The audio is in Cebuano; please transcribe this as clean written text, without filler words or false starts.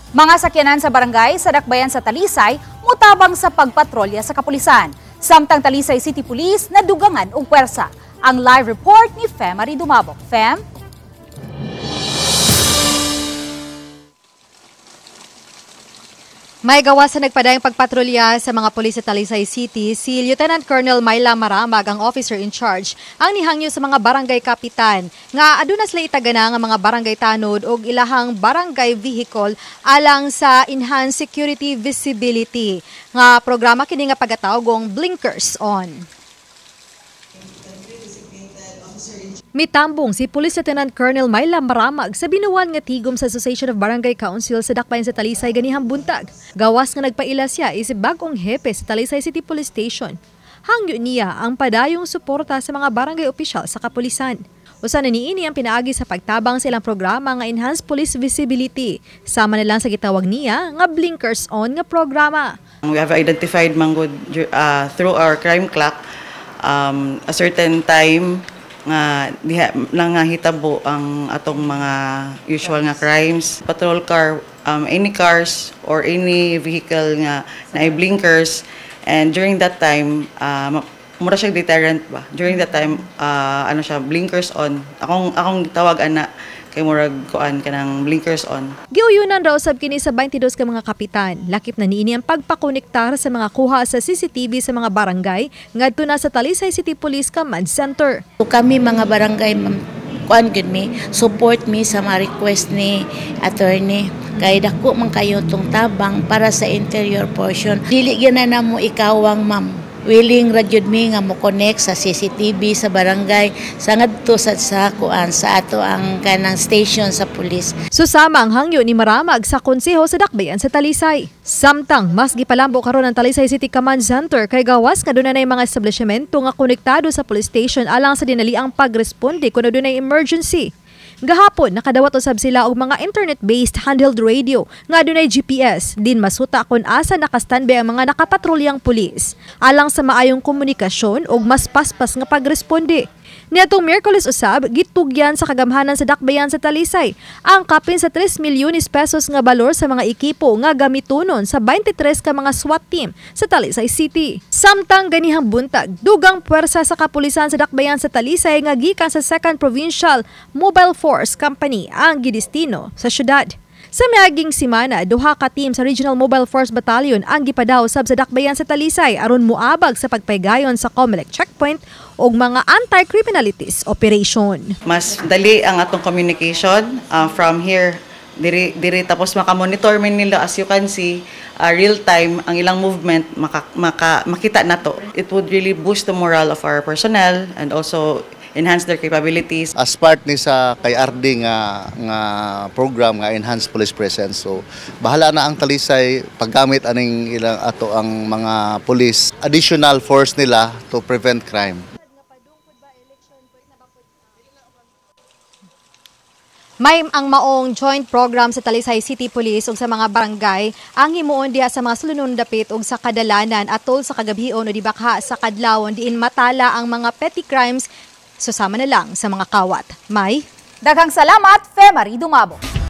Mga sakyanan sa barangay sa Dakbayan sa Talisay mutabang sa pagpatrolya sa kapulisan. Samtang Talisay City Police nadugangan og puwersa. Ang live report ni Femary Dumabok. Fem? May gawas sa nagpadayong pagpatrolya sa mga pulis sa Talisay City, si Lieutenant Colonel Myla Maramag, ang officer in charge, ang nihangyo sa mga barangay kapitan nga aduna sila itagana nga mga barangay tanod og ilahang barangay vehicle alang sa enhanced security visibility nga programa kini nga pagatawgong Blinkers On. Mitambong si Police Lieutenant Colonel Myla Maramag sa binuwan nga tigom sa Association of Barangay Council sa Dakbayan sa Talisay ganihang buntag. Gawas nga nagpaila siya isip bag-ong hepe sa Talisay City Police Station. Hangyo niya ang padayong suporta sa mga barangay opisyal sa kapulisan. Usa na niini ang pinaagi sa pagtabang sa ilang programa nga Enhanced Police Visibility. Sama na lang sa gitawag niya nga Blinkers On nga programa. We have identified manggod through our crime clock a certain time nga diha nangahitabo ang atong mga usual nga crimes. Patrol car, any cars or any vehicle nga naay blinkers, and during that time mura siya deterrent ba. During that time ano siya, blinkers on. Akong tawag ana kay murag kuan kanang blinkers on. Giuyunan raw sab kini sa 22 ka mga kapitan. Lakip na niini ang pagpakonektar sa mga kuha sa CCTV sa mga barangay ngadto na sa Talisay City Police Command Center. Kami mga barangay, ma'am, kuan gyud mi, support mi sa mga request ni attorney. Kay dako man kayo tong tabang para sa interior portion. Dili gyud na namo ikawang, ma'am. Willing ra gyud mi nga mo-connect sa CCTV sa barangay sa ngadto sa kuan sa ato ang kanang station sa pulis. Susama ang hangyo ni Maramag sa konseho sa Dakbayan sa Talisay. Samtang mas gipalambo karon ang Talisay City Command Center kay gawas nga dunay mga establishmento nga konektado sa police station alang sa dinaliang pagresponde kun dunay emergency. Gahapon nakadawat usab sila og mga internet-based handheld radio nga adunay GPS din masuta kon asa naka-standby ang mga nakapatrulyang pulis alang sa maayong komunikasyon ug mas paspas nga pagresponde. Niadtong Miyerkules usab gitugyan sa kagamhanan sa Dakbayan sa Talisay ang kapin sa 3 milyones pesos nga balor sa mga ekipo nga gamitonon sa 23 ka mga SWAT team sa Talisay City. Samtang ganihang buntag, dugang puwersa sa kapulisan sa Dakbayan sa Talisay nga gikan sa 2nd Provincial Mobile Force Company ang gidestino sa syudad. Sa miaging simana, duha ka team sa Regional Mobile Force Battalion ang gipadaw sab sa Dakbayan sa Talisay aron moabag sa pagpaygayon sa COMELEC checkpoint ug mga anti-criminalities operation. Mas dali ang atong communication from here diri tapos makamonitor man nila, as you can see, real time ang ilang movement makita nato. It would really boost the morale of our personnel and also enhance their capabilities. As part ni sa kay RD nga program nga Enhanced Police Presence. So bahala na ang Talisay paggamit aning ilang ato ang mga police, additional force nila to prevent crime. May ang maong joint program sa Talisay City Police ug sa mga barangay ang himuon diha sa mga sulunon dapit ug sa kadalanan atol sa kagabhion o dibakha sa kadlawon diin matala ang mga petty crimes. Susama na lang sa mga kawat. May daghang salamat, Femary Dumabok.